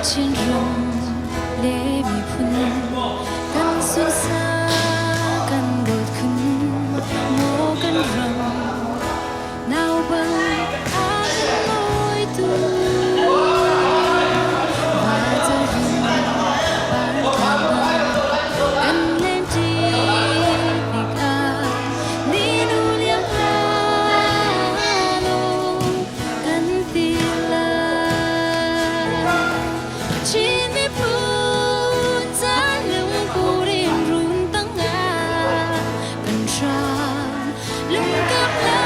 Chinram le miphun kan sunsak kan dawt khun maw kan ram nau bang a kan mawitu Vacarin par tlang bang kan len ṭi tikah ninu liam hlah law kan ti lai. Chin miphun caan lungpur in run tangah kan hram lungkap la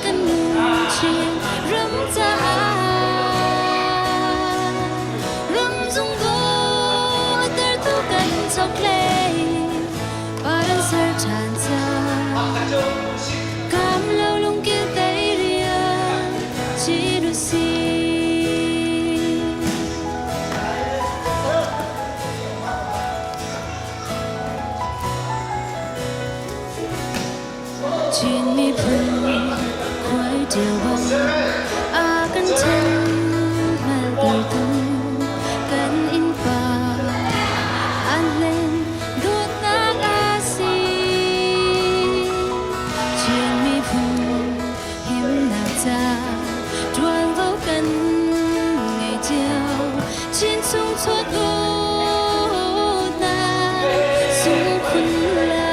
kan nun chin ram caah ram zung dawh tertu kan chokhlei paran ser ṭhan cang kam lo lungkil tei rian chin usi. Chin miphun khuai ṭio bang a kan ṭhen hngaltertu kan innpa an hlen dawtnak a si. Chin miphun himnak ca ṭuanvo kan ngei cio. Chin chung chuak dawtnak sungkhun lai.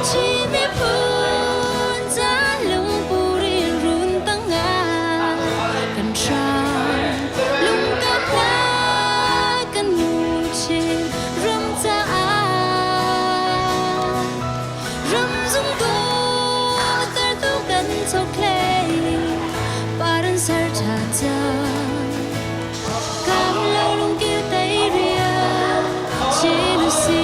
Chin miphun ca lungpur in run tangah kan hram lungkap hla kan ngu chin ram caah ramzung dawtertu kan chokhlei paran ser ṭhan cang kam lo lungkil tei rian chin usi.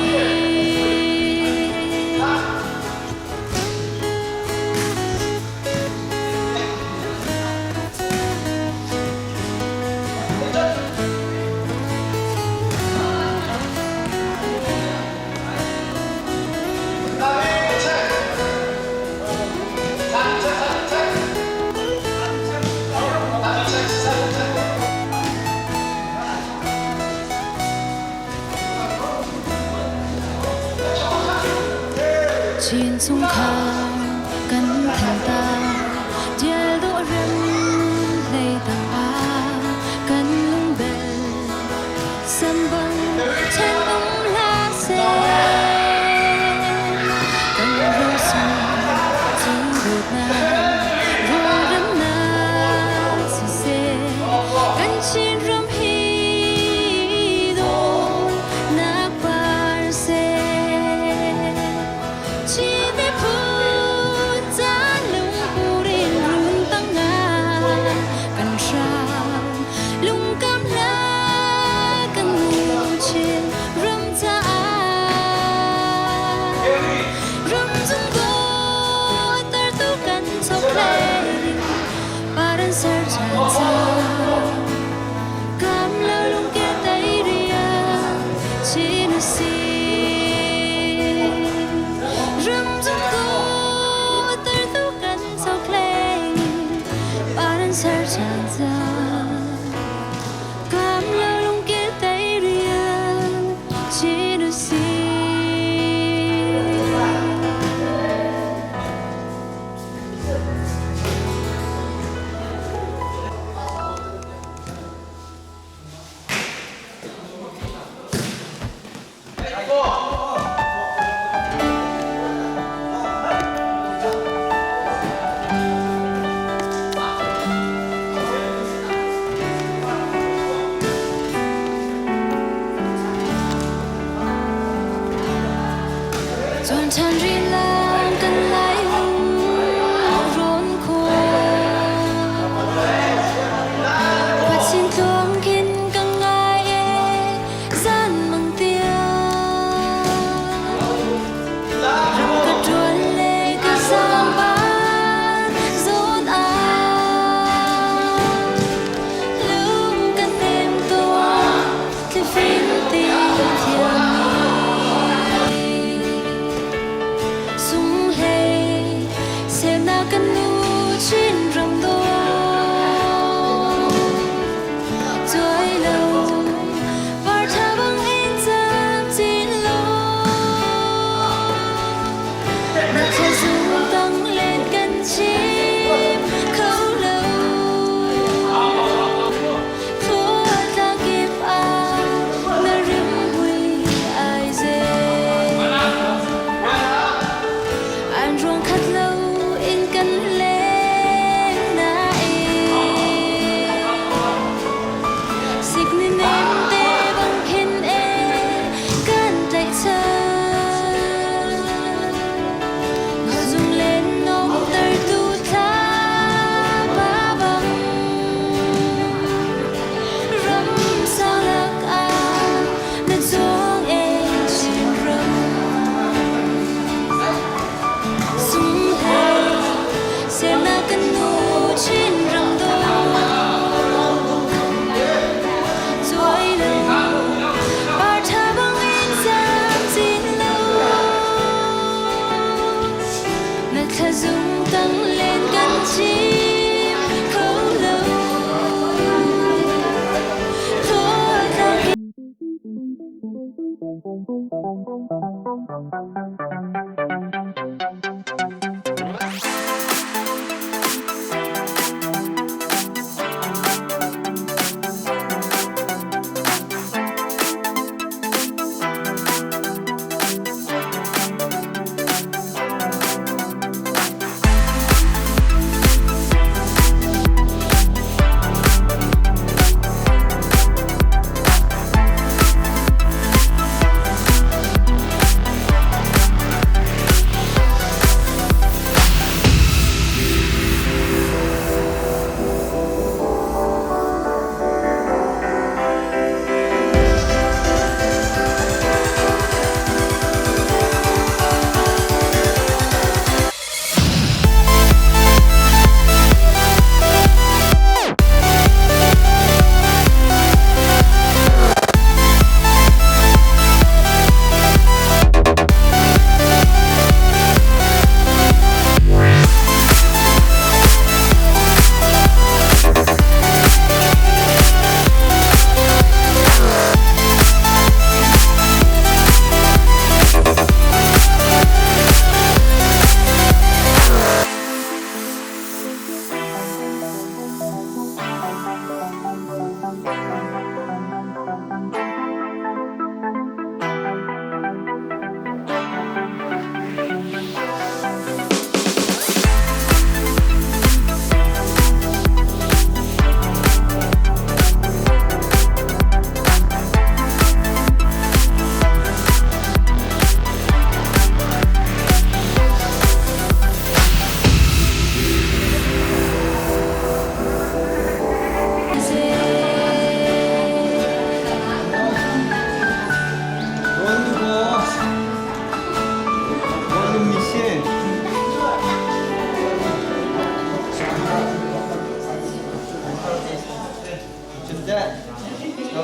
Chin chungkhar kan than ta Tial dawh rem hlei tang ah kan lungbel sambang then um hlah seh kan rosung cu dawtnak rualremnak siseh kan Chin ram hi dawtnak par seh Chin miphun ca lungpur in run tangah kan hram lungkam hla kan ngu chin ram caah ram zung dawtertu kan chokhlei paran ser ṭhan cang kam lo lungke tei rian chin si ram zung dawtertu kan chokhlei paran ser ṭhan cang kam lo lungke tei rian chin si.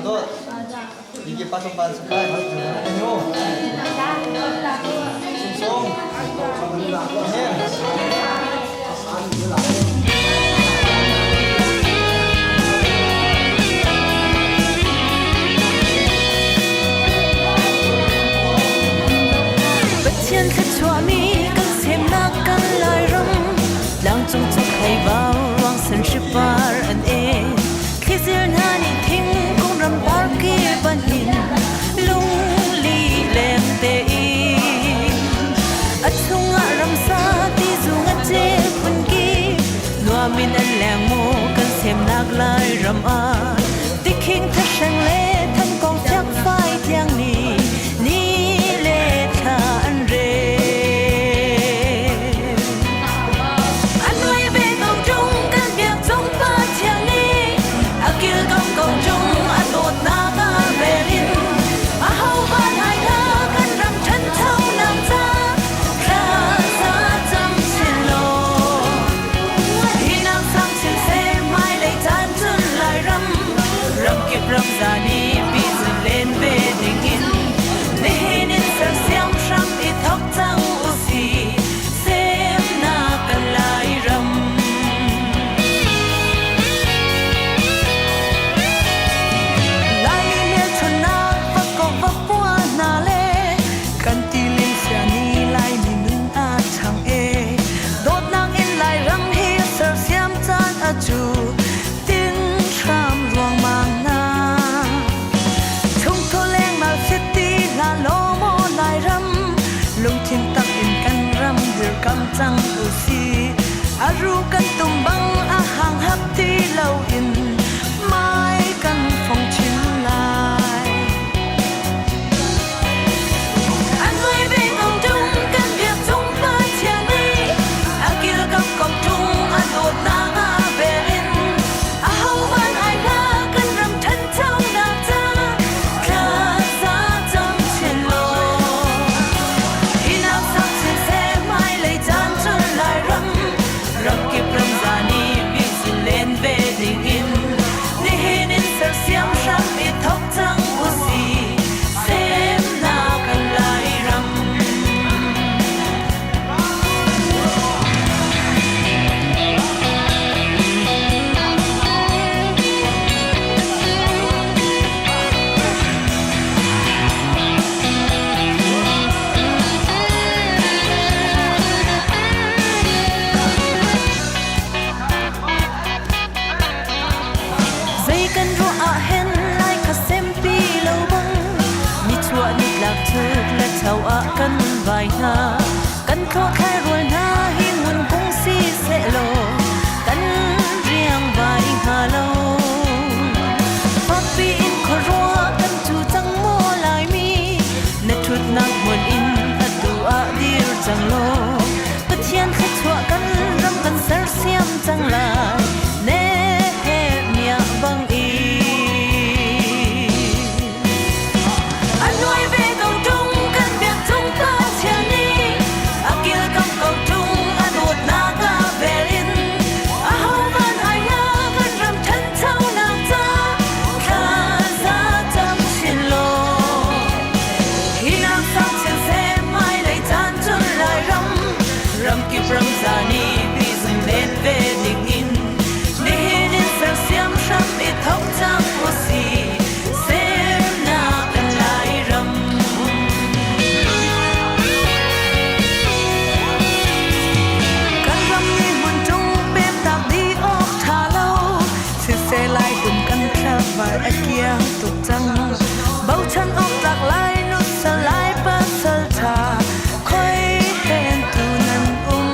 Dawt. Gigi pa tlawmpal sa kai. Inu. Sungsung. Him. Pathian thluachuahmi kan semnak kan Lairam tlangcung chokhlei vau ruang san hripar an en thlizil hna nih thingkung ram par ki panin lungli leng tein a chungah ramsa ti zung a ce phun ki nuamin an leng mu kan semnak Lairam ah tikhing thahreng le thankong fiakfai tiang ni ni le thla an rel. An nuai ve ko ṭung kan biak cung Pathian nih a kilkam ko ṭung a dawtnak a rel in ahohmanh ai hlah kan ram ṭhanchonak ca thla za cam chin law. Hi nak sang chin seh hmailei caan cun Lairam ramkip ramza nih pi cun len ve dingin nihin in sersiam hram i thok cang usih semnak kan Lairam. Laimi hmelchunhnak vakok vakpua hna le kan tilin sia ni Laimi nun a ṭhang e. Dawtnak in Lairam hi sersiam caan a cu tin hram ruangmang na. Chungthu lengmal sit ti hlah law maw Lairam lungthin tak in kan ram dirkam cang usi. A ru kan tum bang a hang hap ti loin mai kan phong chin lai. An nuai ve ko ṭung kan biak cung Pathian nih a kilkam ko ṭung a dawtnak a vel in ahohmanh ai hlah kan ram ṭhanchonak ca thla za cam chin law. Hi nak sang chin seh hmailei caan cun Lairam ramkip ramza nih bihzin len ve dingin nihin in sersiam hram i thok cang usih semnak kan Lairam. Zei kan ruah ah hen lai kha sempi lo bang nichuah nitlak chuk le cho ah kan vai hna kan thlawh rual hna hi ngun kung si seh law kan riang vai hnga lo fakpi in khuaruah kan cu cang maw Laimi na ṭhutnak hmun in atu ah dir cang law Pathian thluachuah kan ram kan sersiam cang lai Nehemiah bang in. A nuai ve ko ṭung kan biak cung Pathian nih a kilkam ko ṭung a dawtnak a vel in ahohmanh ai hlah kan ram ṭhanchonak ca thla za cam chin law. Hi nak sang chin seh hmailei caan cun Lairam ramkip ramza nih bihzung len ve dingin nihin in sersiam hram i thok cang usih semnak kan Lairam. Kan ram ni hmun tung pem tak di awk ṭha lo siseh lai kum kan thlavar a kiang tuk cang bochan awk tlak lai nusal lai pasal ṭha khoi hen tu nan um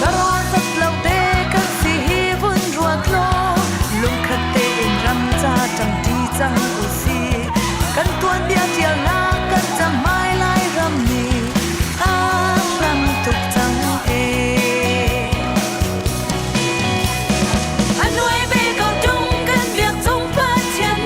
Dara zat lo te kan si hi vun ruat law lungkhat tein ram ca ṭangṭi cang usih kan tuanbia ṭialnak kan cahmai lai ram nih a hlam tuk cang ee. A nuai ve ko ṭung kan biak cung Pathian.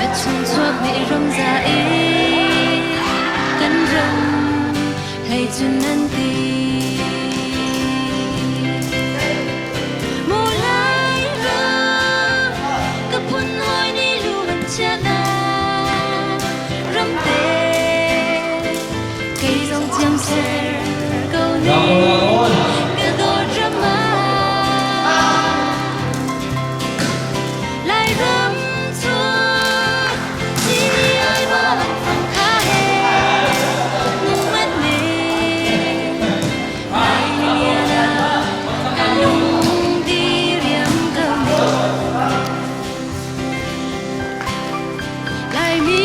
A chungchuak nih ramza i kan ram hlei cun nan ti. Mu lai ram ka phun hawi nih lu an chiah ramte kei zong thiam ser ko ning ka dawt ram ah Lairam chuak chini ai bang phong kha he nung man ne Lai lian ah ka lung di riam ko ne Laimi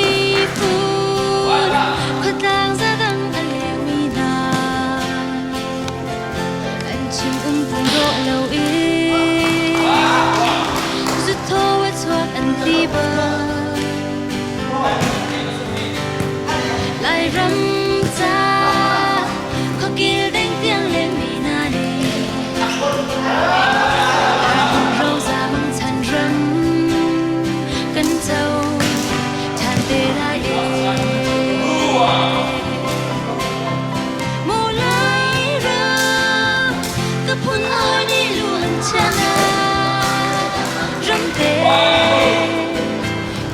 phun khuatlang zadang a lengmi hna an chim um pung dawh lo in zuthaw a chuak an ti bang Lairam ca khuakil deng tiang lengmi hna nih Rosa mang chan ram kan co ṭhan te lai e. Mu lai ram ka phun hawi nih lu an chiah ramte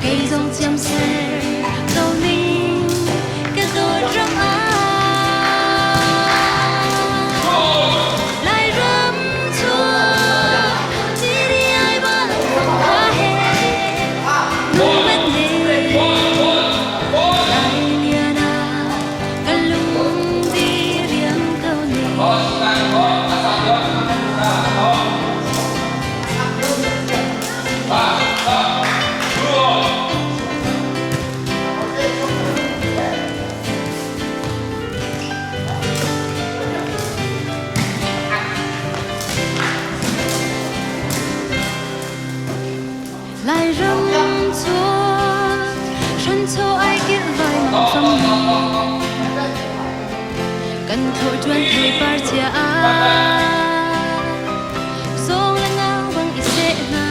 kei zong thiam ser ko ning ka dawt ram ah Lairam chuak chiri ai bang phong hoa he nung man ne Lai lian ah ka lung di riam ko ne. Lairam chuak hranchaw ai kilh vai mang fam kan tho ṭuan theipar chia ah zawng le ngau bang i seh hna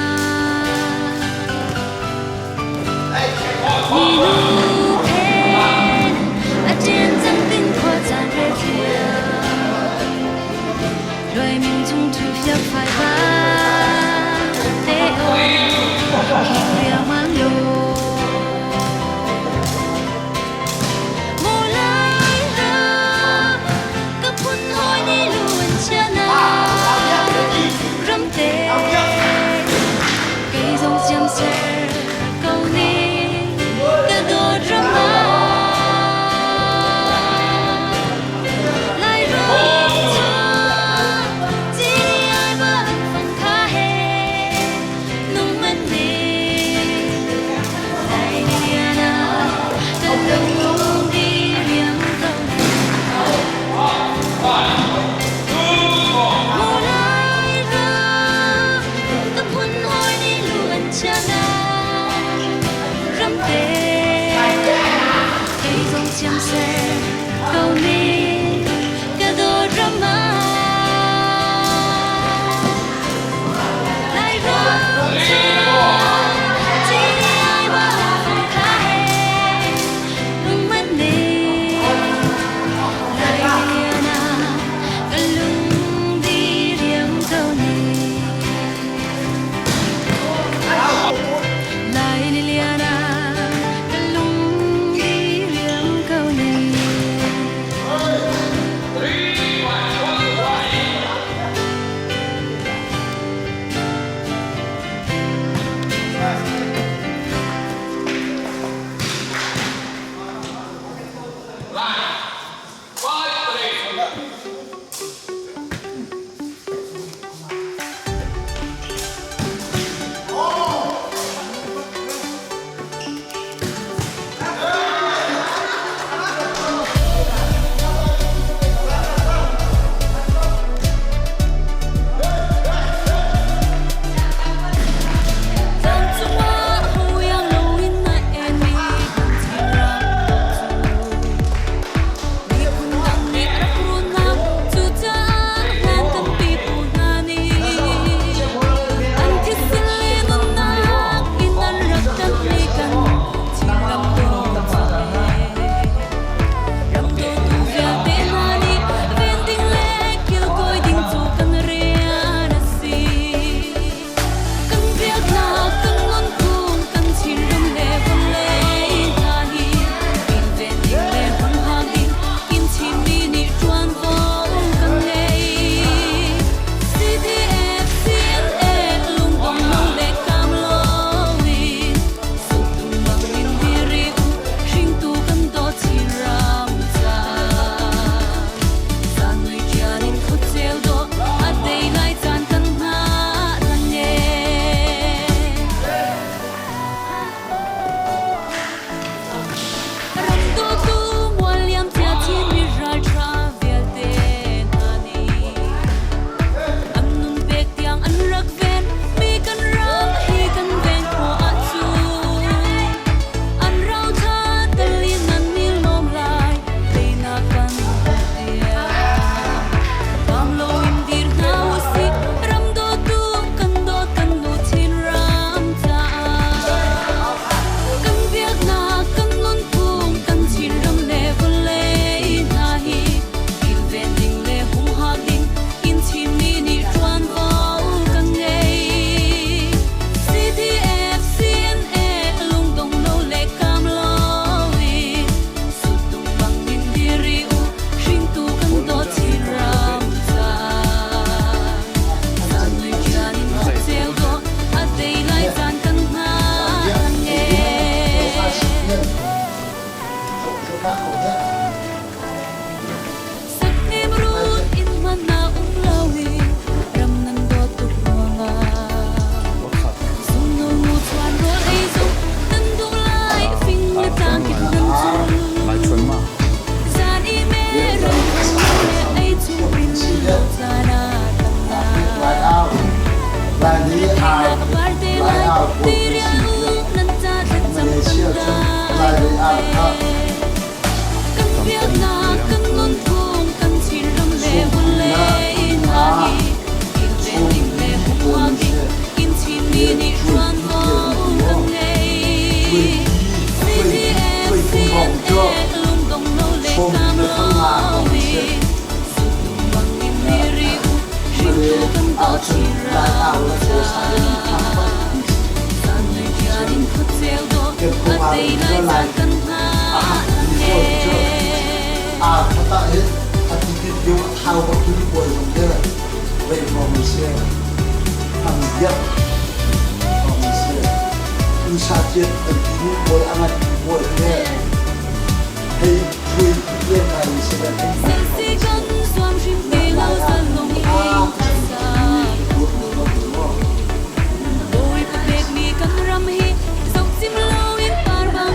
ni nu phen a ṭian cang tin khua caan rel thiam luai ming chung ṭhu fiak fai va te o khi riangmang lo Mu lai ram ka phun hawi nih lu an chia na.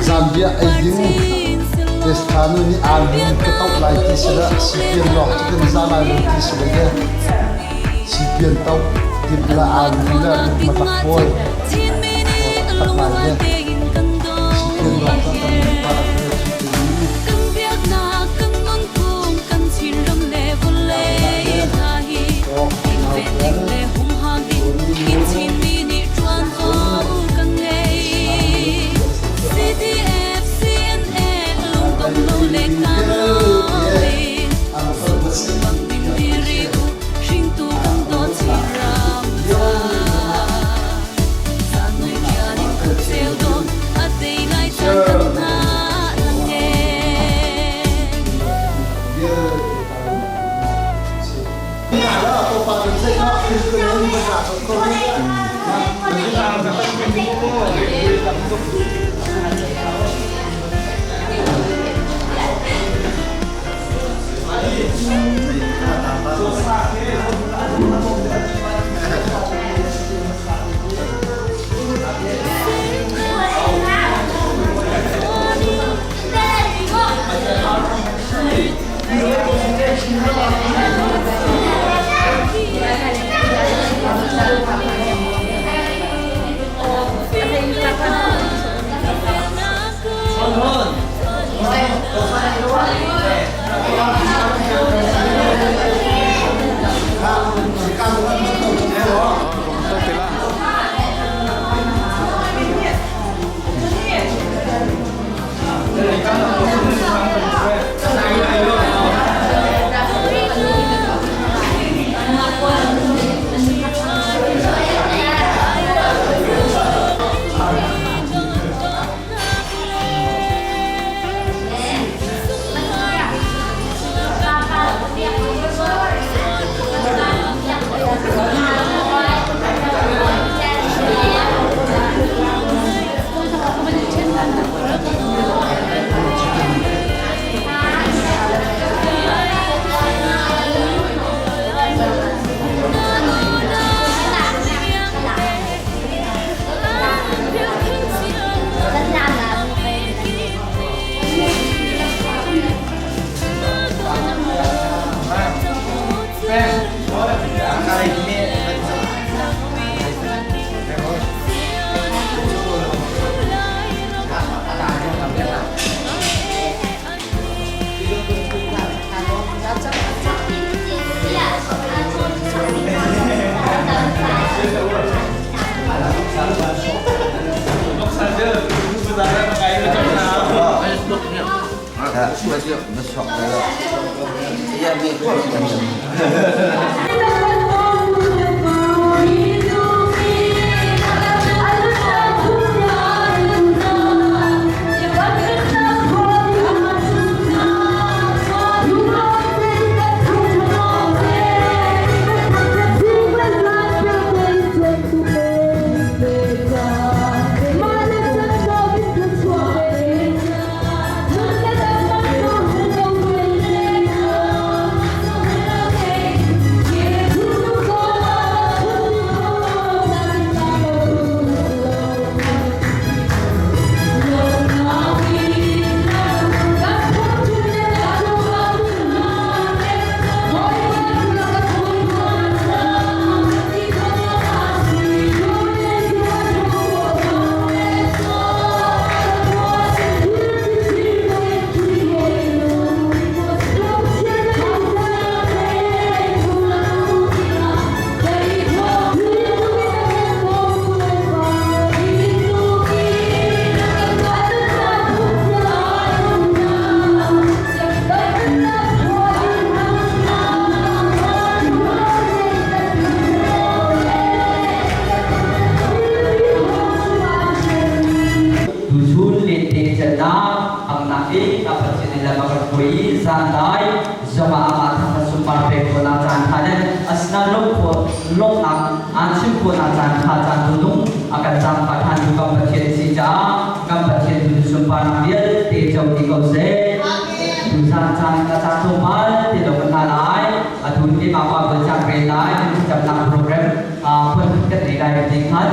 Zambia ei ding Destanu nih aan ka toh lai ti si le sipian lawng cu kan za lai lo ti si le ke sipian toh dip le aan le matak pawl tak lai ke sipian lawng cu kan pa Chun lente celnak hmangnak i ka Pathian in lam a kan hruai i zanlai zongah amah thangṭhat sunpar pek khawhnak caan ṭha le asinain lawmhnak aan chim khawhnak caan ṭha caan duhnung a kan zaangfah ṭhantu kan Pathian a si caah kan Pathian tu cu sunparnak vialte co dih ko seh. Tuzaan caan ka caan tlawmpal te lo kan hna lai. Atu ni mah pa caan rel lai thlacamnak program phun kan nei lai ti khan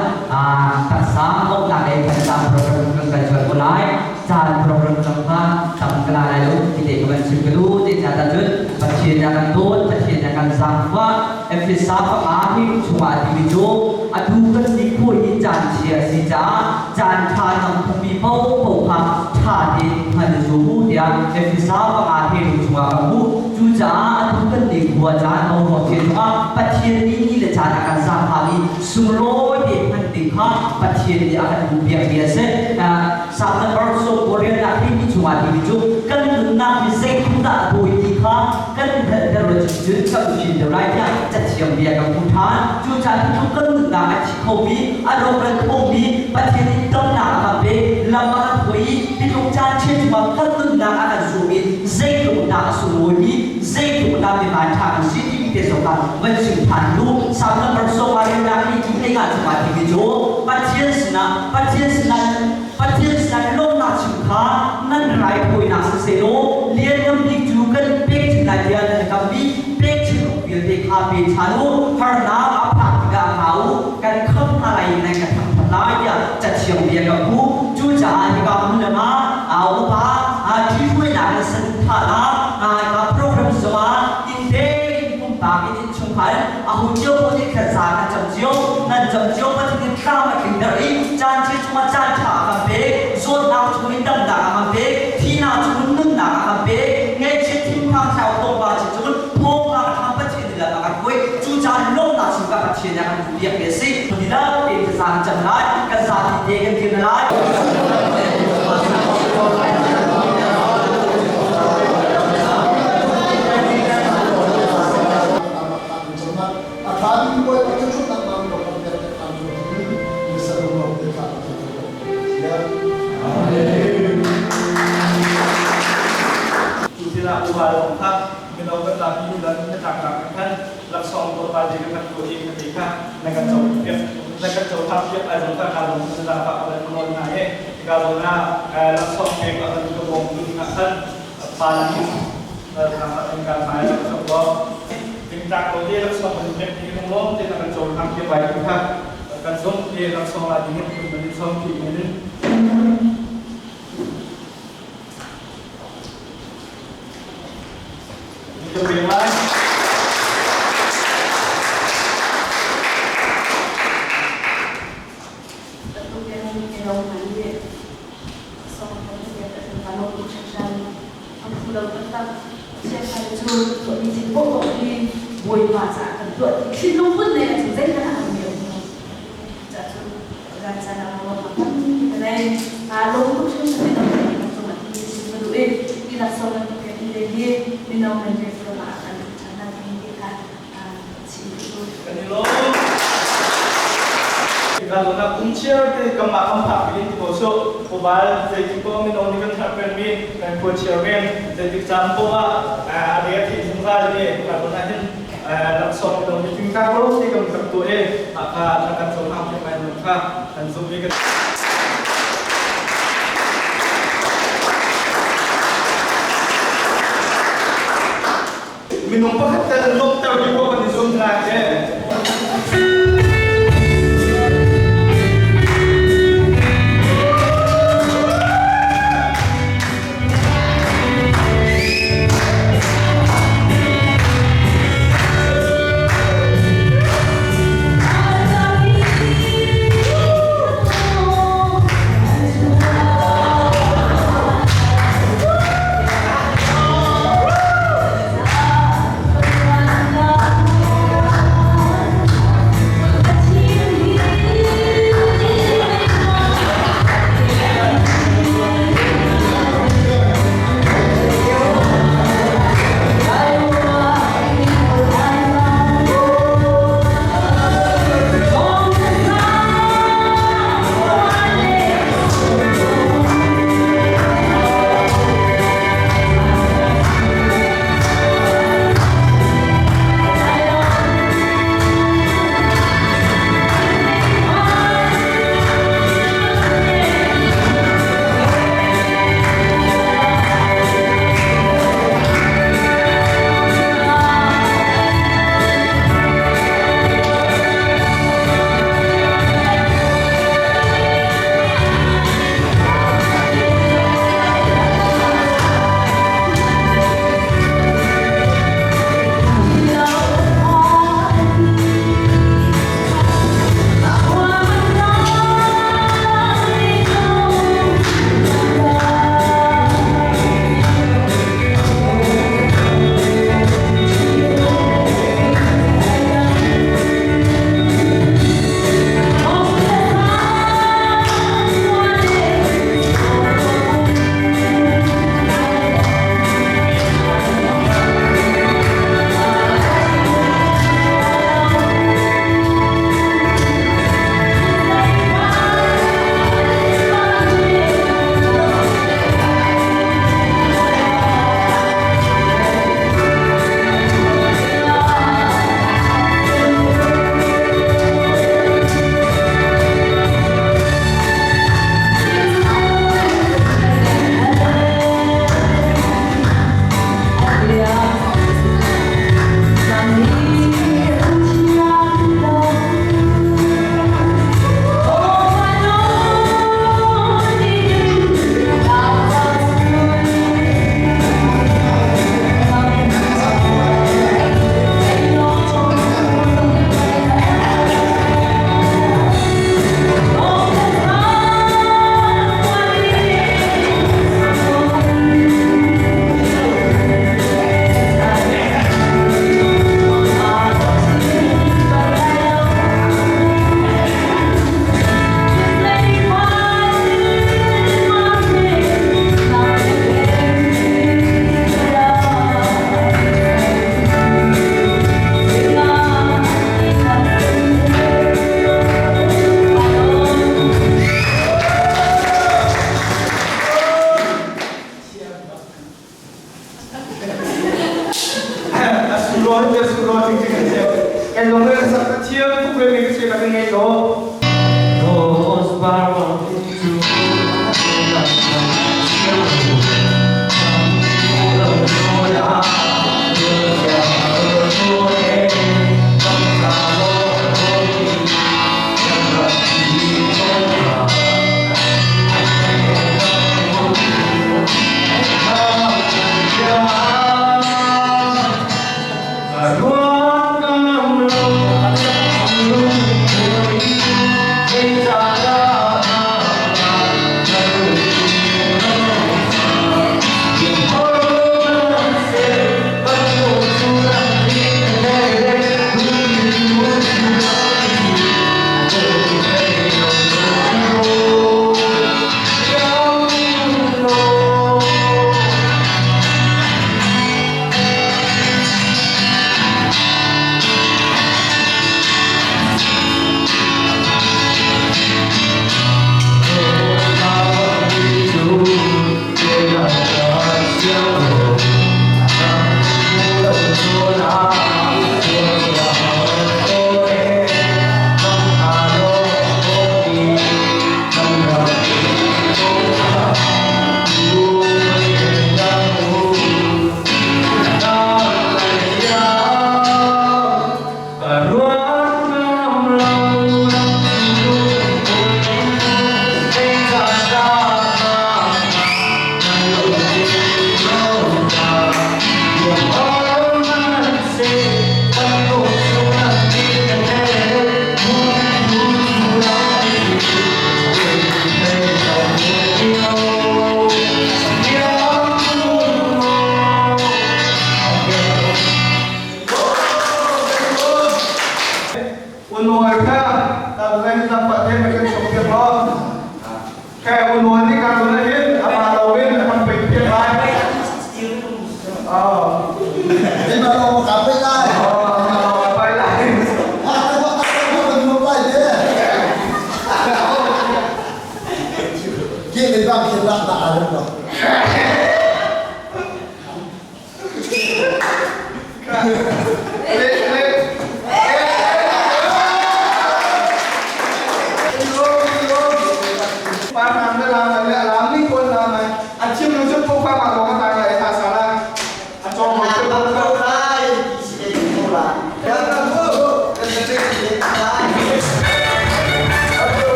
taksa lawmhnak le thlacam program kan kal chuan ko lai. Caan program cang kha tam ka la lai lo ti te ka van chim ka duh. Te ca cun Pathian a kan dawt, Pathian a kan zaangfah. Efesa panga hi chungah timi cu atu kan ni khua hi caan chia a si caah caan ṭha nang phungmi paohpaoh kha ṭha tein hman i zuam u tiah Efesa panga he chungah kan hmuh. Cucaah atu kan ni khua caan boruak thil chungah Pathian nih ni le caan a kan zaangfah i sunglawi tein hman ding kha Pathian nih a kan duhpiakmi a si. Psalm number 90 ah hi ni chungah timi cu kan nunnak hi zeitluk dah a tawi ti kha kan hngalhter lo cun kan fim deuh lai tiah cathiang bia kan hmu ṭhan. Cucaah hi tluk kan nunnak a thi khomi, a rawkral khomi Pathian nih damnak a kan pek, lam a kan hruai i hi tluk caan chia chungah kan nunnak a kan zuam i zeitluk dah a sunglawimi, zeitluk dah mi ṭha kan si timi te zong kha van chim ṭhan lu. Psalm number sawm riatnak hi ti hlei nga chungah timi cu Pathian sinah Pathian sinah Pathian sinah lawmhnak chim kha nan raithawinak sisehlaw lianngan bik cu kan pek chin lai tiah nan i kammi pek chin awk vialte kha pe ṭhan u. Harnak a phak tikah hna u, kan khamh hna lai i nan ka thangṭhat lai tiah Cathiang bia ka hmuh. Cucaah hika hmun ah upa ṭhihruainak in saduhthahnak hika program zongah innte in pumpak in innchungkhar in aho cio paoh nih thlaza kan cam cio, nan cam cio. Pathian in thlam a tlinter i caan chia chungah caan ṭha a kan pek, zawtnak chungin damnak a kan pek, thihnak chungin nunnak a kan pek, ngaihchiat thinphang thlau thawngpang chia chungin thawngpang a ṭha Pathian nih lam a kan hruai. Cucaah lawmhnak chung kha Pathian nih a kan duhpiakmi a si. Dihlak tein thlaza kan cam lai, kan zapi te kan dir lai. A ṭhami Bawipa thluachuahnak lam lo kan pek te hram cu dingin misalung te kha kan Pathian. Amen. Cu tikah upa lawng kha mino kan zapi dan na tlaknak khan laksawng tlawmpal te kan tuah i ka ti kha na kan co piak na kan cohlang piak ai zong kha ka lung na zaangfah ka van nawl hna i ka zawn ah laksawng pek a kan ka bawmtu dingah khan pa nih zaangfah in kan hmai rak sok law tingtlak lo te laksawng kan pek ti lunglawm te na kan cohlang piak lai ti kha kan zumh i laksawng la dingin kun nan in sawm ti in. Ka pek lai. Bawipa caah kan tuah ti thinlung ne cu zeihmanh ah kan mi cun zan caan ah ruah kan nei lungput hrimhrim mino kan kan cung ah ti chim ka duh i ti laksawng kan pek mi te hi mino kan rian ah kan ṭhan ti ti kha chim ka duh. Kan i lawm. Kan kum chiar te kamah kam phak in ti ko su mobile zeitik ko mino nih kan thar pen mi kan khua chiar men zeitik caan ko ah a re a thi zungzal i kan hin laksawng mino nih ting ka ko ti kan rak tu e ka kan cohlang piak lai nun kha kan zumh i kan. Minung pakhat tal lawmhter ding ko kan i zuam hna ke.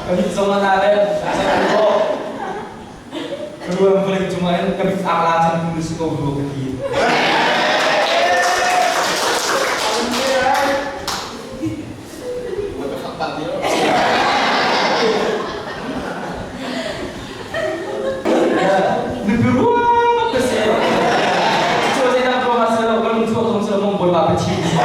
Ka mit zong a na deuh. Ko. Ka ruang vawlei cungah hin ka mit ang la cang tu na si ko rua ka ti. Nupi ruang ka si. Cu zeidah ruang ah si lo, ka lung chuak zong si lo, mong Bawipa biachim si.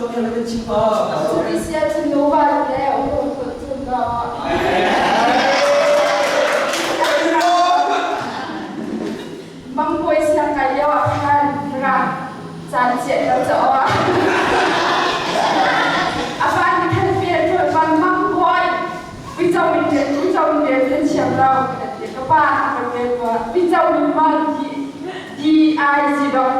Tunisia cu nuva le cun Mangkawi siang kai lio ah khan rak caan chiat lo caah a van khan fel cu van mangkawi uico in rian uico in rian kan thiam lo ka pa ka rian uico in man D I Z dok.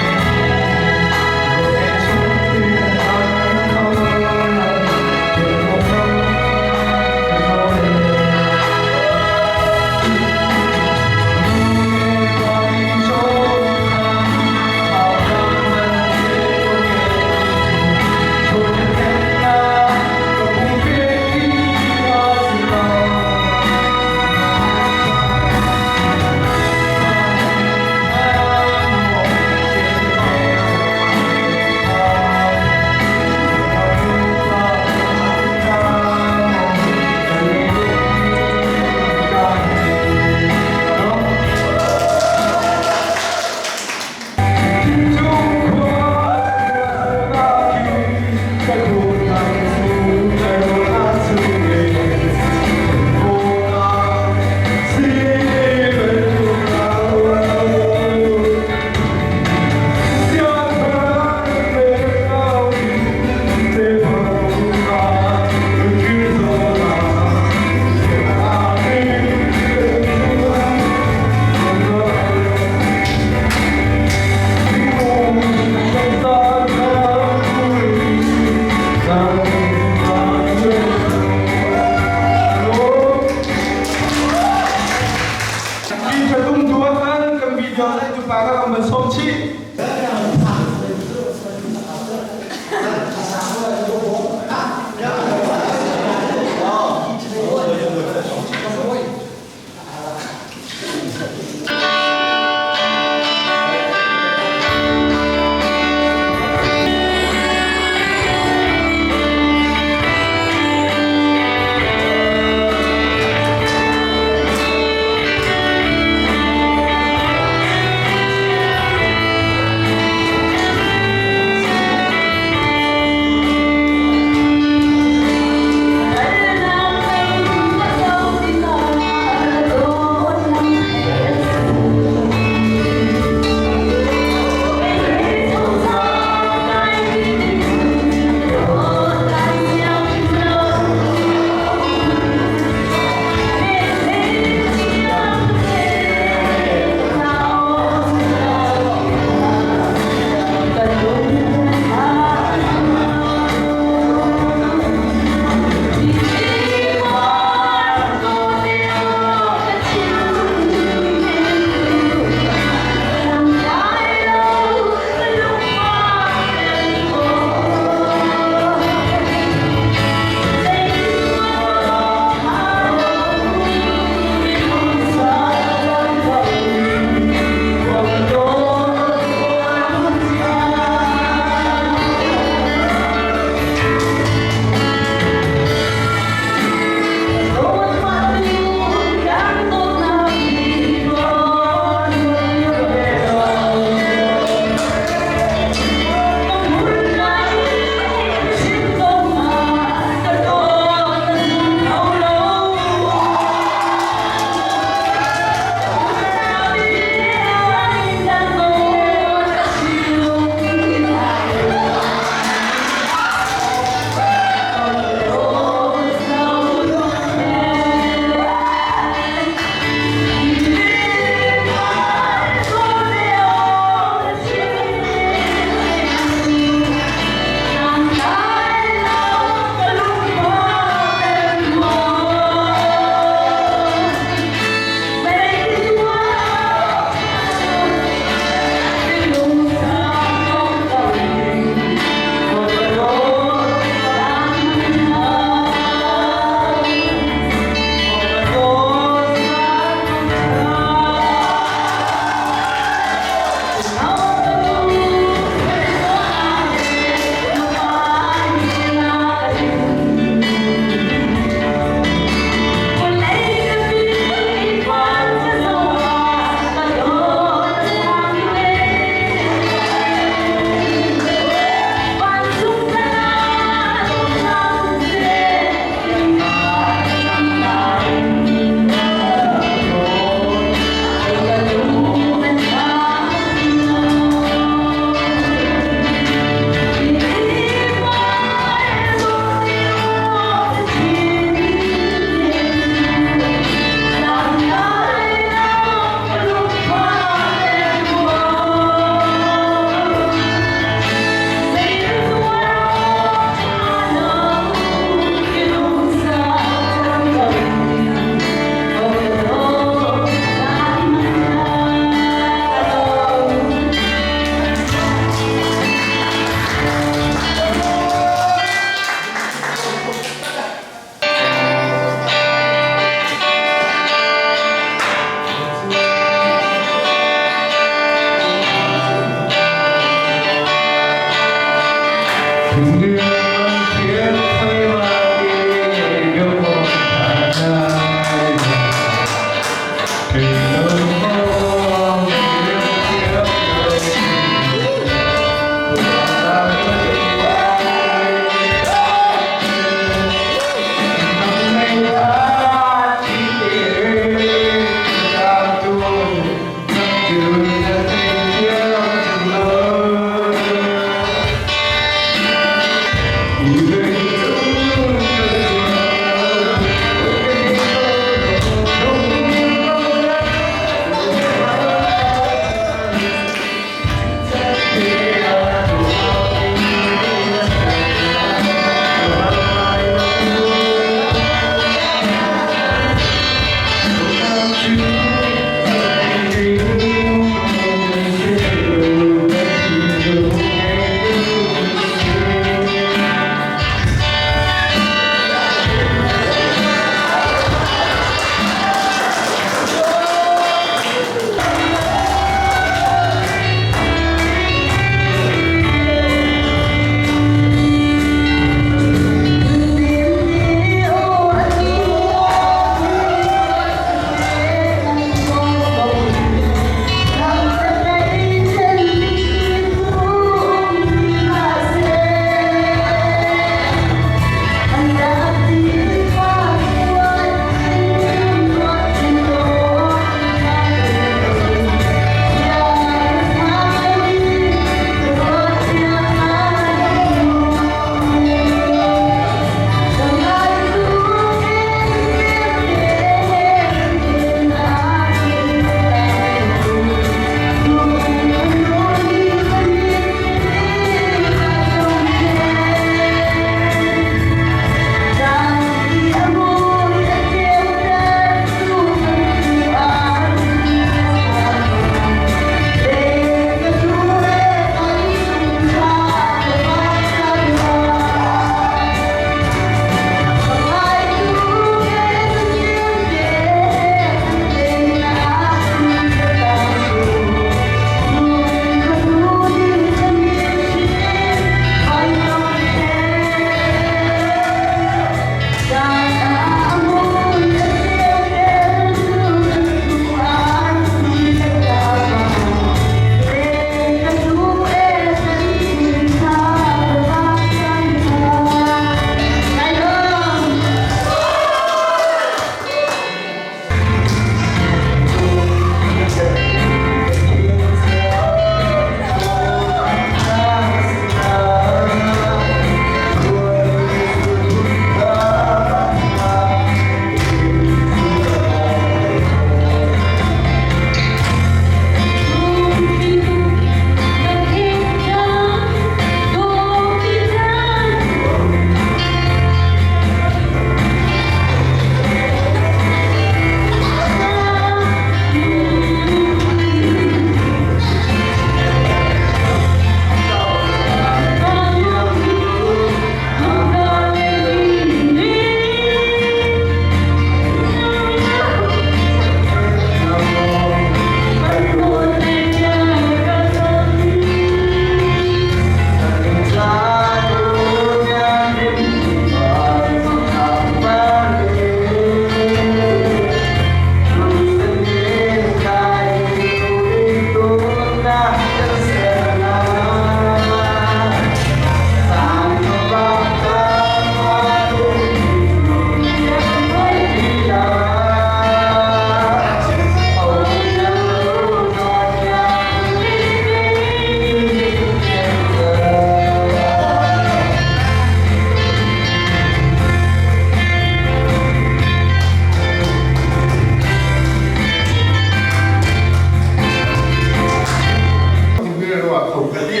tuah kho ka ti.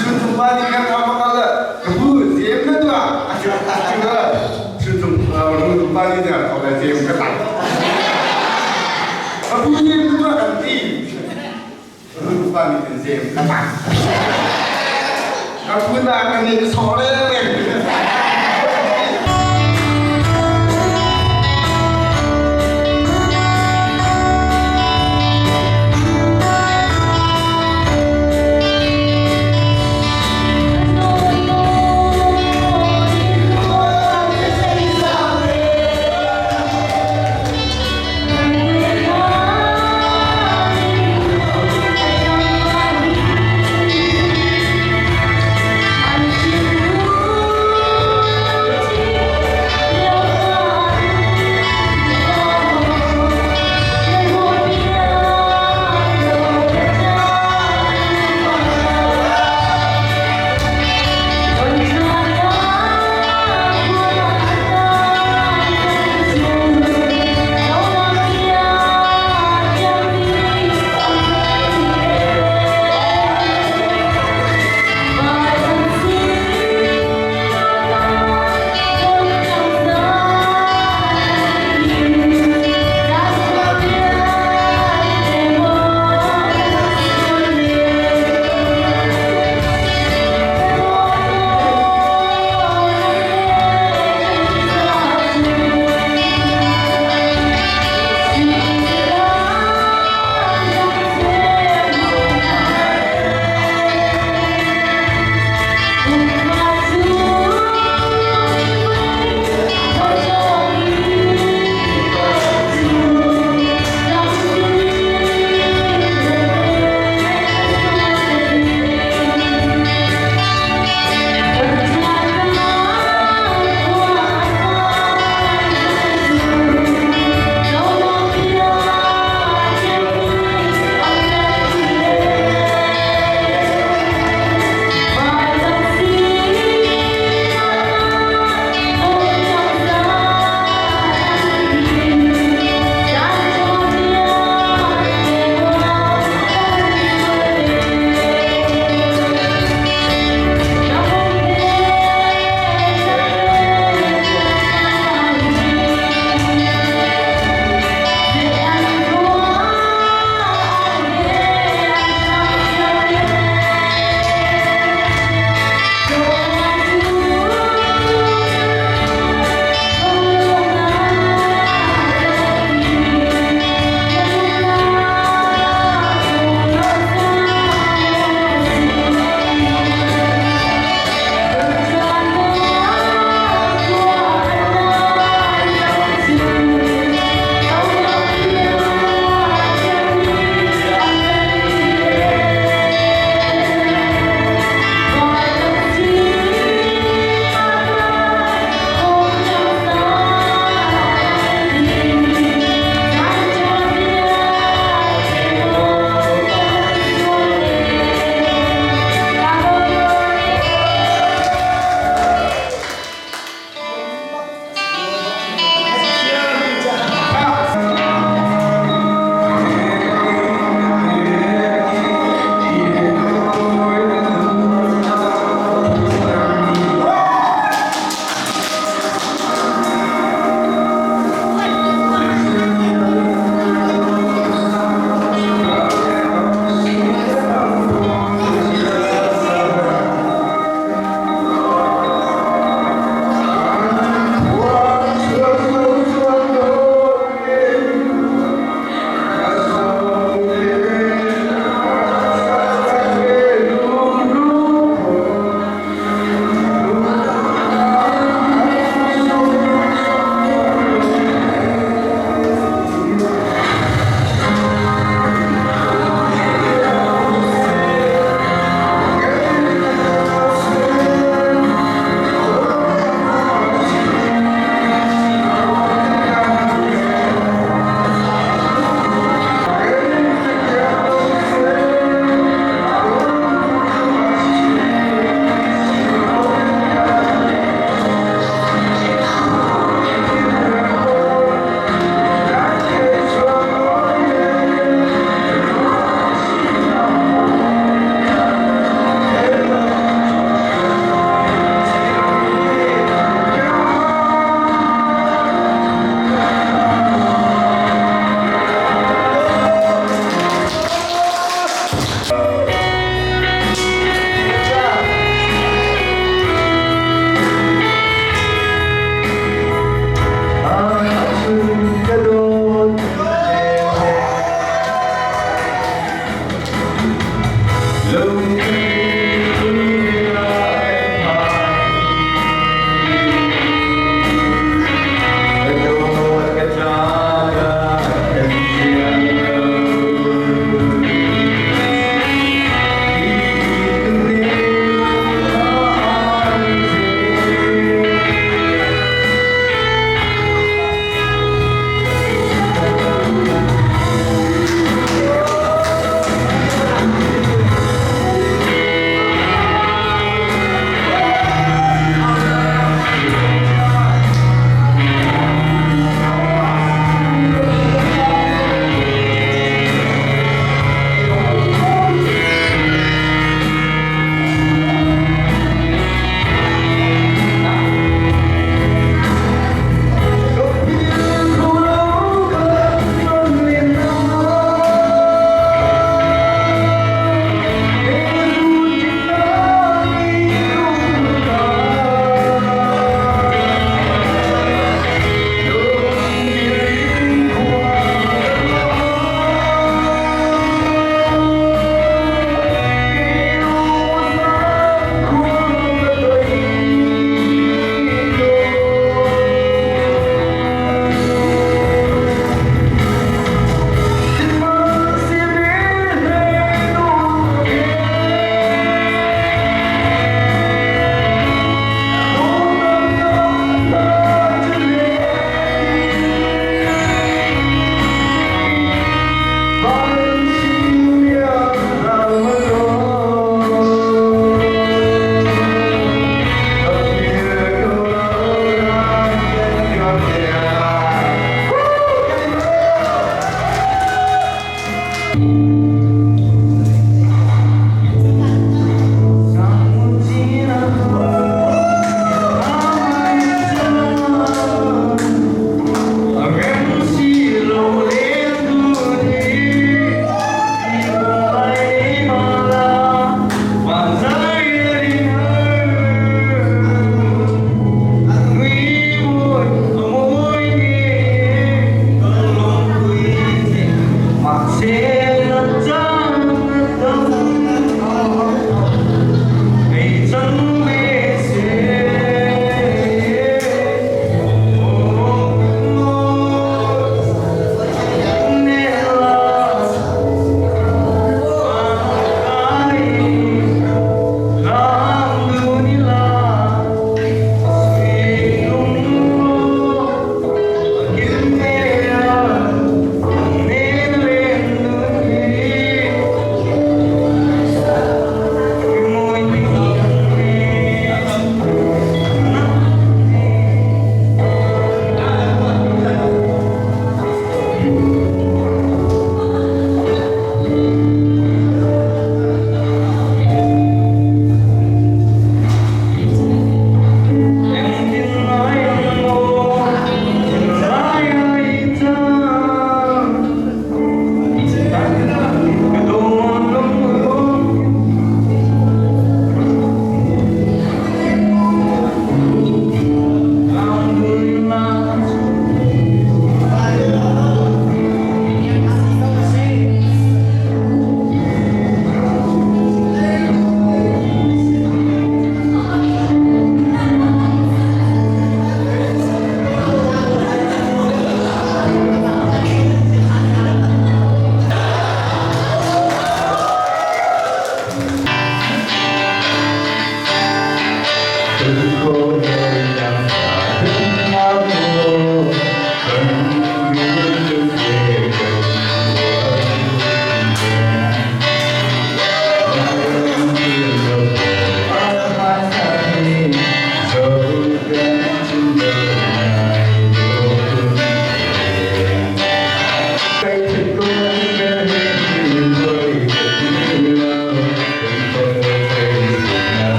Chuncung pa nih kan ram kal ka bu zem na tuah chuncung rungtung pa nih dah ko le zem ka tak. Ka bu zem na tuah kan ti. Rungtung pa nih zem ka tak. Ka bu na kan ni ka sawh le reng.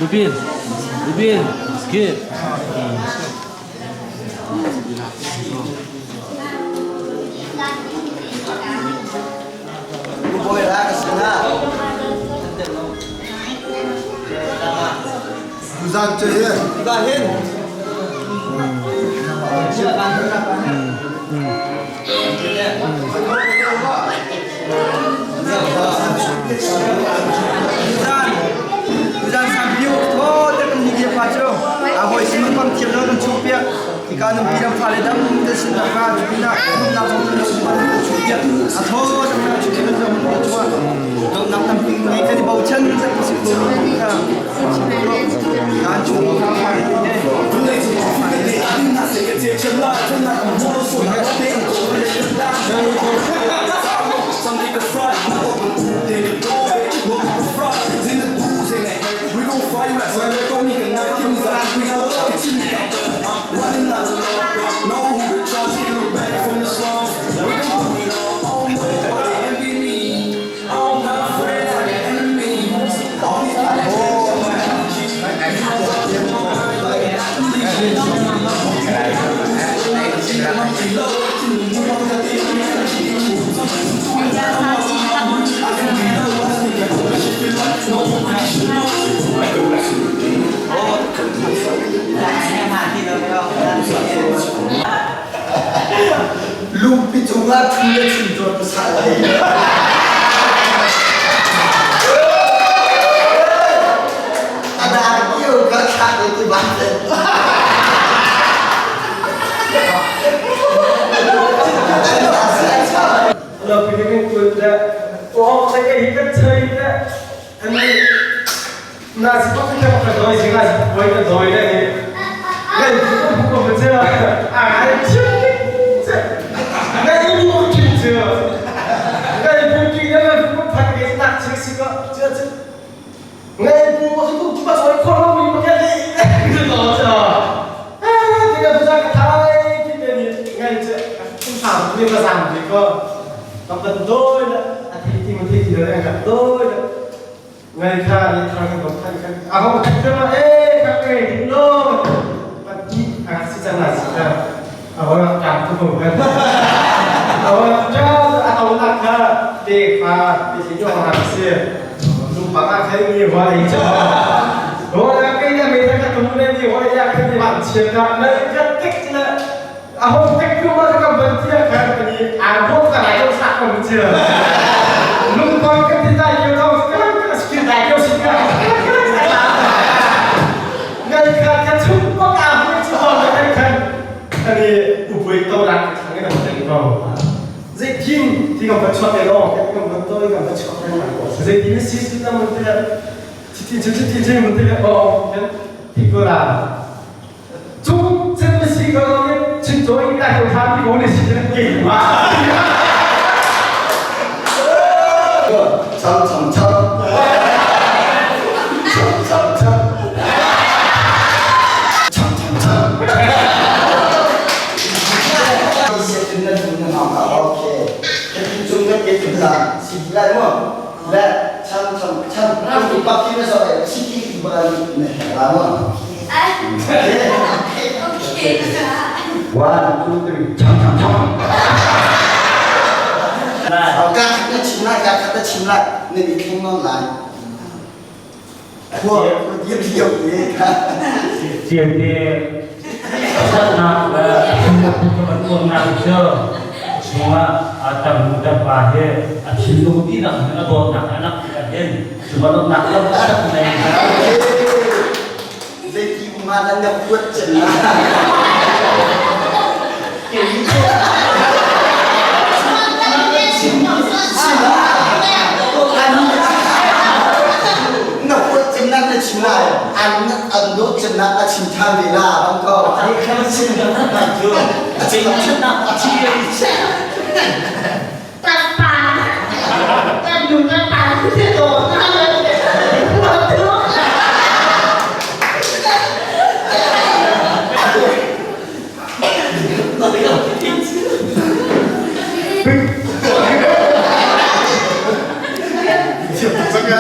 Lupin, Lupin, skip. Boy la ka sina. Tuzan cu hi. Ka hin. Tuzan sampiu tho te kan ni pa cu a hoi sin pang thiam lo kan chung piak ika num pi dam fa le dam te sin na ka chu na num na zong lo sin pang chung piak a tho te kan chu kan zong lo chua do nak tam ping ngai kan bau chan sa si ko ka kan chu ka fa le ne. Lungpi cungah ṭhu le chuncaw ka sah lai. A dar kio ka thlah le ti ban Lo pi kan kun da o sa ke hi kan choi da ani na si ko ka ka doi si nga si koi ka doi le ni ngai ko ko ko che a ai chi che ngai ni ko chi che ngai pu ki na ngai pu phat ke nak chi si ko che che ngai pu ko si ko tu ba soi ko lo mi ko ke le ke lo che a ti ka tu sa ka thai ti te ni ngai che không sao nên là rằng thì có gặp gần tôi đó thì thì một thì thì là gặp tôi đó ngay kha ni thang gặp thang kha à không thang cơ mà ê các cái thì nó bạn đi à xin chào là xin chào à vâng cảm ơn cô à vâng cho à tàu lạc kha để pha để chỉ cho hàng xe dùng bằng cái gì vào đấy chứ rồi là cái nhà mình cái tụi lên thì gọi là cái bạn chia ra lấy cái tích là à hôm tích cứ mà cái vấn đề cái cái à hôm cái này đâu sạc còn chưa lúc con cái gì ta yêu đâu cái cái cái yêu gì cả ngay cả cái chúng có cả một chút là cái cái cái ubui tàu lạc cái thằng này nó dễ tin thì còn phải chọn để lo cái còn phải tôi còn phải chọn cái này dễ tin xí xí là một cái thì thì thì thì một cái ờ thì cơ là chúng真是个去做一大个他比我的时间给嘛。 Chăm chăm chăm. Chăm chăm chăm. Chăm chăm chăm. Okay. Cung na si lai mo. Le chăm chăm chăm. Pak ki so si ki ba ne la mo. Okay. One, two, three. Chăm chăm chăm. เอากาขัดชิมไล่กาขัดชิมไล่นี่นี่แข็งนอนไหลพวกเยี่ยมเยี่ยมนี่ครับ Chiều thì rất nặng và tuần nặng chưa semua atam muda pahe achilu ti nak na do nak anak kan cuma nak nak lo tak nei เจที่มาแล้วเนี่ยปวดจังนะ那ปวดจังนะชิมไล่อันอันโดจังนะชิมทานเวลาบางก็ ai kan sin na jo chin na chi ตัดปากตัดอยู่ตัดปากที่โดนหน้าเลย 这个。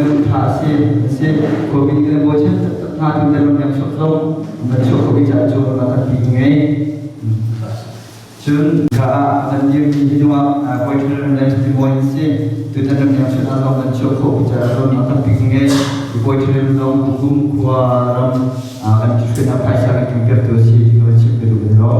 minung tha a si si khuami nih kan bochan taktak hna tu tan ram chuak zong van chuak kho ca cu na tampi ngei. Cun ka ah van dirmi hi zongah boyfriend le mawi si tutan ram yang chun ah zong van chuak kho ca ram na tampi ngei. Boyfriend zong kum khua ram kan ṭhut phaisa kan ṭhut tu si ti kan chim ka duh lo.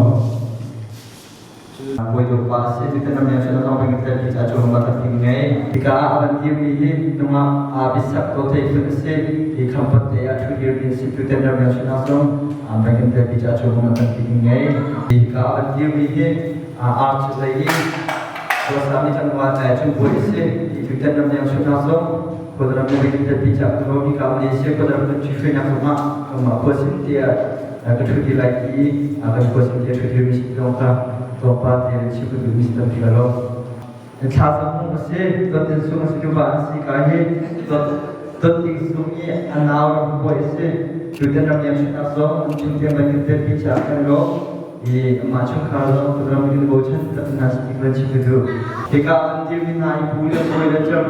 Bawipa a si. Cutin ram leng zong kan tel ti caah cu ma kan ting ngei. Hika ah a van dirmi hi nungak bisak to thei phun a si. Hi khampat te ah ṭhu dirmi a si. Tutan ram leng chungah zong kan kan tel ti caah cu ma kan ting ngei. Hika ah a van dirmi hi arch lei i Kawlsami tlangval cung bawi a si. Hi tutan ram leng chungah zong Kawlram le kan tel ti caah kan hika Malaysia Kawlram kan ṭhihruainak zongah kanmah khuasim tiah ka ṭhu ti lai ti kan khuasim tiah ṭhu dirmi si zong kha tlawmpal te in chim ka duhmi si tampi ka lo. Thla sung a si, dot in sung a si nuva an si ka hi dot dot ding sung i a nau ram bawi a si. Tutan ram yang hrinak zong an chung tiang kan tel pi caah kan lo. I amah chungkhar zong ram in bochan tak hna si ti kan chim ka duh. Hika an dirmi hna i pu le bawi le cer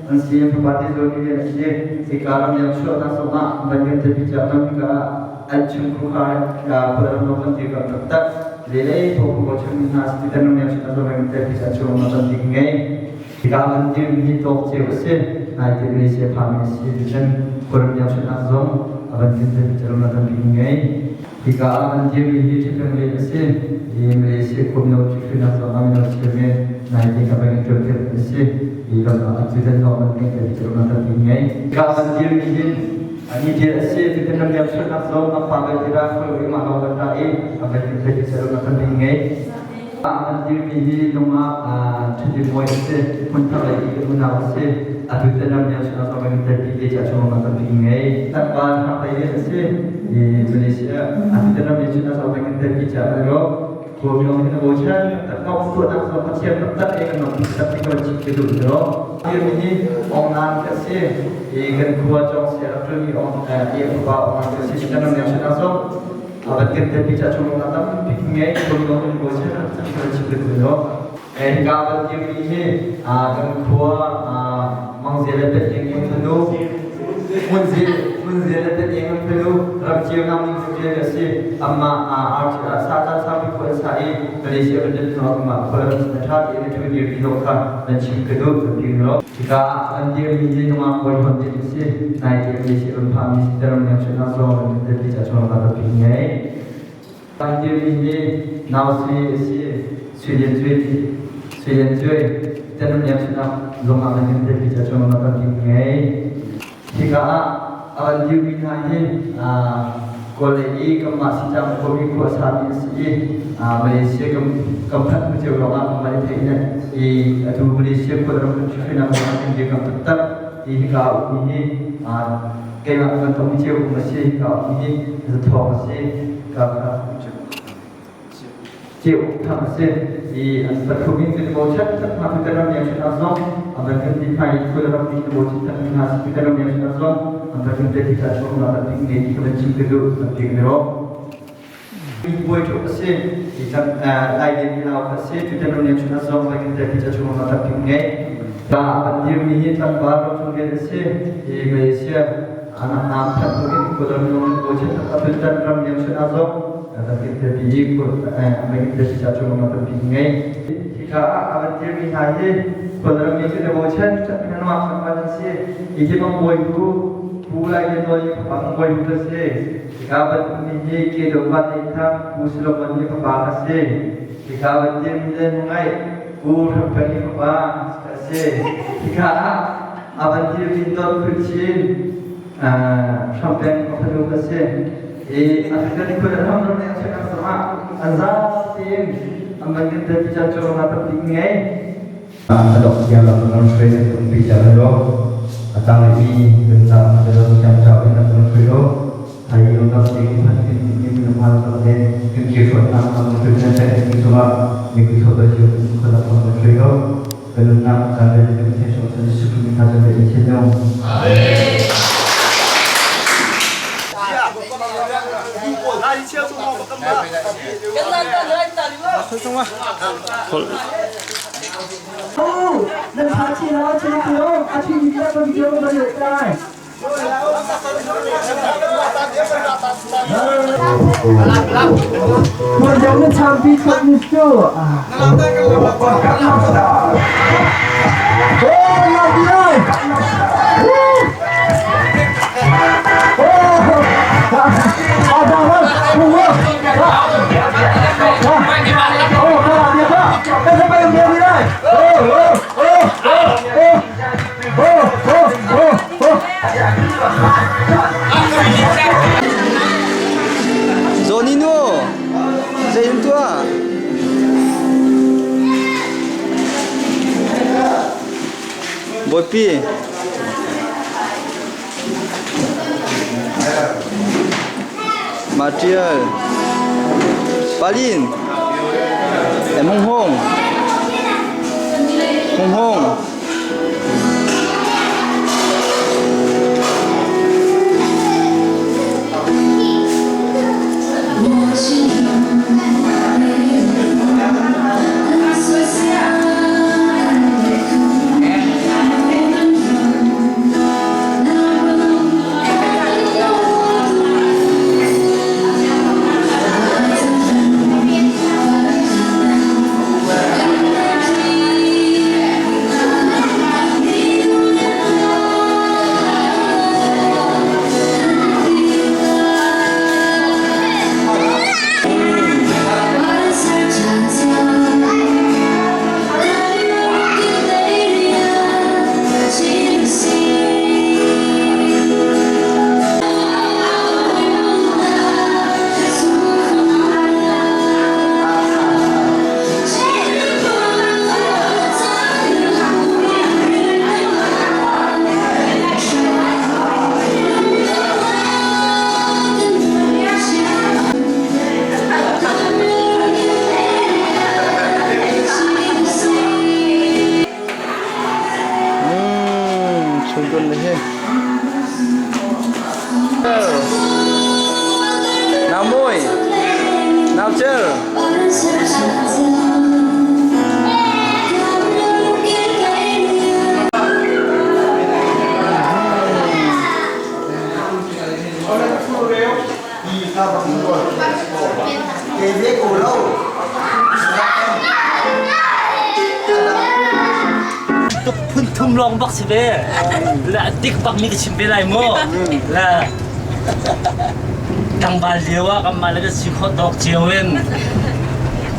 an si fapa te zawn i a si. Hika ram yang chuahnak zongah van kan tel pi caah kan ka an chungkhar ka ram lo kan dir kam taktak. Lelei ko ko chim hna si tan ram yang chuahnak zong kan tel pi caah chung ma kan ding ngei. Hika an dirmi tawk ceu a si. Nai te Malaysia phami a si. Tuchan khuaram yang chuahnak zong a van kan tel pi caah ma kan ding ngei. Hika ah an dirmi hi ṭhithleng len a si i Malaysia khuamno ṭhithruinak zong ah mino chairman naite ka bang in ṭuanpiak a si i ram ah tutan zong an ngei ti ram ah ngei. Hika ah an dirmi hi ani dir a si tutan ram liam chuahnak zong a pa bel tira khol i mah lawng kan ra i a bel tin thei ti ram ah ngei. An dirmi hi lungah ṭhutdir mawi a si hmunthar lei i kan unau a si atu tan ram liam chuahnak zong kan telpi te ca chung ah kan ngei. Tlangval hak lei a si i Malaysia atu tan ram liam chuahnak zong kan telpi ca a ro khuami ong hin a bochan tak kong tuahnak zong Pathian taktak e kan ram tak ti kan chim ke duh ro dirmi hi ong nan ka si i kan khua chong sia rak ṭuan mi ong e upa ong nan ka si kan ram liam chuahnak zong Avan kan telpi ca chung na tampi ngei khuami ong hin bochan tak kan chim ke duh ro Hika kan dirmi hi kan khua Mangze le Petling mun fanu Munzi Munzi le Petling mun fanu ramcio nam ning zel a si amma sa ta sa pi khua sa i Malaysia kan den thong ma khua ram na tha ti na thu dir ti zong kha nan chim ka duh kan ti ro hika an dirmi hi nungak boi hon ti si nai ti Malaysia ram pha mi si ram yang chuna so kan tel ti cha chong ka pi ngei Kan dirmi hi nausi a si. Sui Lian Cui Sui Lian Cui Tanum Lian sinah zong ah kan telpi ca chung ah kan ngei. Hika ah a kan dirmi hna hi Kawl lei i kanmah Sitang khuami khua sami a si i Malaysia kam phanh hnu cio lawng ah kanmah i theih ne i atu Malaysia khua ram kan ṭhihnak zong ah kan dirkamh taktak i hika a ummi hi keimah kan tong cio um a si hika a ummi hi zathawng a si ka ceu thang a si i an pathum in kan bochan tak hna Peter ram yang chun zong aman kan ti phai khul ram ni kan bochan tak hna si Peter ram yang chun zong an pathum te ti ta chung na kan ting ne ti kan chim ke du kan ting ne ro buai thu a si i kan lai din ni lau a si Peter ram yang chun zong kan te ti ta chung na kan ting ne ta an dir mi hi tlangval ro chung gen a si i Malaysia anak nam that tu in kudam nong bochan tak Peter ram yang chun zong Hika ah a van dirmi hna hi Kawlram mi cu devotion nuam sakman an si. Hi hi mang bawi hu Pu Lai Lian Nawl hi mang bawi hu ka si. Hika van ummi hi Ke Do Van Nei Thang Pu Solomon hi fapa ka si. Hika van dirmi le ngai Pu Hram Peng hi fapa ka si. Hika ah a van dirmi Don Phul Chin Hram Peng fanu ka si. I African khul an ham ram leng chek sama an za tein an van kan tel picha chu na tam dik ngei. A dok tiang lam ram hruai na tum pi cha ro atang i kan cha ma cha ro cham cha in ram hruai ro ai yo nam ding phan in in nam hal tam le kan ki shot nam nam tu na cha in suma ni ku tho da ju ku la ram hruai ro kan nam cha le kan the shot sa su ki tha cha le chen no. Amen. 能爬起来，起来，啊，去你那个video 我们来。我两个长臂穿你手啊！哦，老弟哦，阿大们，我，哦，看别看，但是没有别来，哦哦哦哦哦哦哦哦。 Zonino, zei tua? Bawipi. Material. Palin. Em Hong Hong. Hong Hong. Chung le he. Nào môi. Nào chơi. Phun thum lawng bak si ve la dik bak mi ka chim ve lai mu la tlangval lio ah kan mah le kan si khawh tawk cio in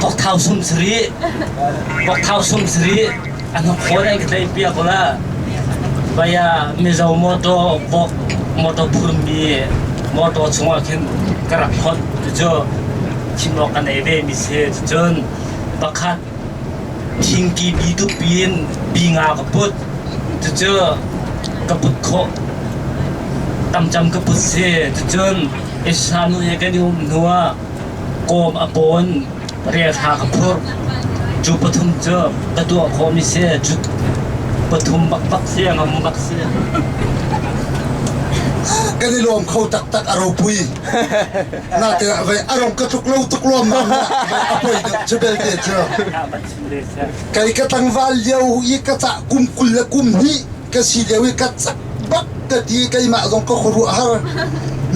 vokthau sum sarih vokthau sum sarih an khawn an ka tlaih piak la baya Mizo motor vok motor phurmi motor chungah khin ka rak hlawt cu chim awk kan ei ve mi si cun pakhat thingki bi tupi in bi nga ka put cucu ka put khawh tamcam ka put si cucun Isanu he kan i um hnu ah kawm a pawn relhra ka phurh cu pathum cu ka tuah khawh mi si cu pathum bakbak si ngam bak si. Kan i lawm kho taktak a ropui. Na te vai arong ka tluk lo tuk lawm mam na a poi deuh cu belte cu. Kei ka tlangval lio i ka cah kum 20 le kum hnih ka si lio i ka cak bak ka ti keimah zong ka khuaruah har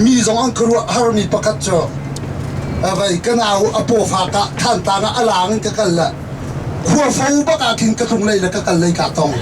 mi zong an khuaruah har mi pakhat cu vai ka nau a pawfa ka thantlang ah a lang in ka kal la khua fo bak ah khin ka tlung lei le ka kal lei ka tong.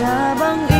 Thla bang.